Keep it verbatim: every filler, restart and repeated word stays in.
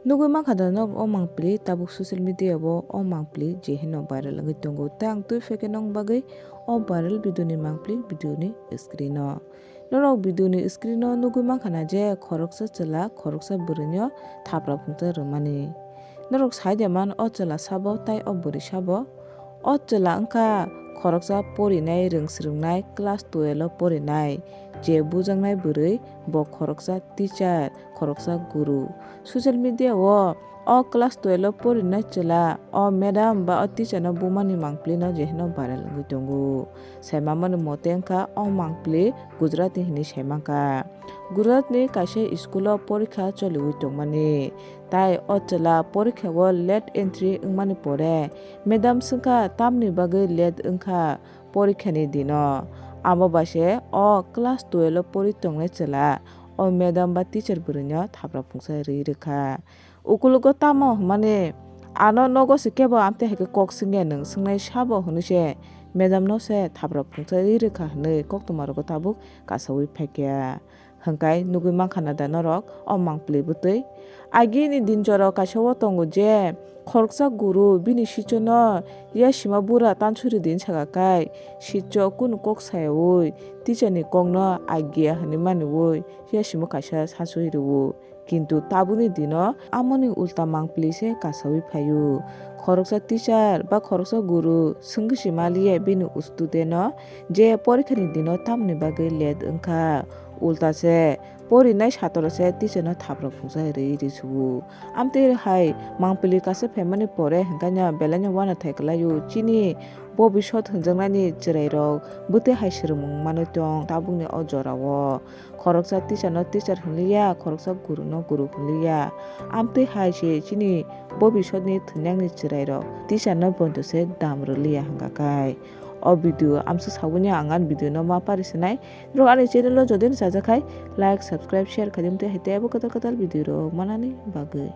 Nugwi mankha da norok o mangpili tabuk social media o o mangpili je hino viral wngwi tongo. Tei ang twi phaikhe nokni bagwi o viral video ni mangpili video ni screen o. Norok video ni screen o nugwi mankha na je khoroksa chwla khoroksa bwrwino thapra phungsa rwmani. Norok sai de man o chwla sabo tei o bwrwi sabo. O chwla wngkha khoroksa porinai rwngsrwngnai class twelve o porinai je bujaknai bwrwi bo khoroksa teacher khoroksa guru. Social media o o class twelve o porinai chwla o madam ba o teacher no bumani mangpili no je hino viral wngwi tongo. Saimamani mote wngkha o mangpili Gujarat ni hinwi saimankha. Gujarat ni kaisa school o porikha choliwi tongmani. Tai o chwla porikha o late entry wngmani pore madam swngkha tamni bagwi late wngkha porikha ni dino. Amo bai se o class twelve o pori tongnai chwla o madam ba teacher bwrwino thapra phungsa rwi rwkha. Ukulugo tamo hwnmani ano nogo se kebo amtwi hai khe kok swngya nwng swngnai sabo hwnwi se madam no se thapra phungsa rwi rwkha hwnwi koktwma rogo tabuk kasawi phaikha. Hwnkhe nugwi mankha na da norok o mangpili bwtwi? Agini din jora kaisa o tongo je khoroksa guru bini sichono yasima bura tansuri din saka kai sicho kunu kok sayawi teacher ni kokno agia hwnwi maniwi yasima kaisa sansui rwo. Kintu tabukni dino amoni ulta mangpili se kasawi phaio. Khoroksa teacher ba khoroksa guru swngwi si maliya bini student no je porikha ni dino tamoni bagwi late wngkha. Ulta se porinai satro se teacher no thapra phungsa rwi risugo. Amtwi hai mangpili kaisa phaimani pore hwnkhe no belai no uanathai kwlaio. Chini bobisot hwnjaknani chwrairok bwtwi hai swrwngmung manwi tong tabukni o jorao. Khoroksa teacher no teacher hwnliya, khoroksa guru no guru hwnliya. Amtwi hai se chini bobisotni thwngyangni chwrairok teacher no bondo se dam rwliya hwnkha kai. O video amswk saboni ang ani video no ma pari sinai. Norok ani channel o jodi no chajakhai like, subscribe, share khaidi, amtwi hai teibo kwtal kwtal video rok manani bagwi.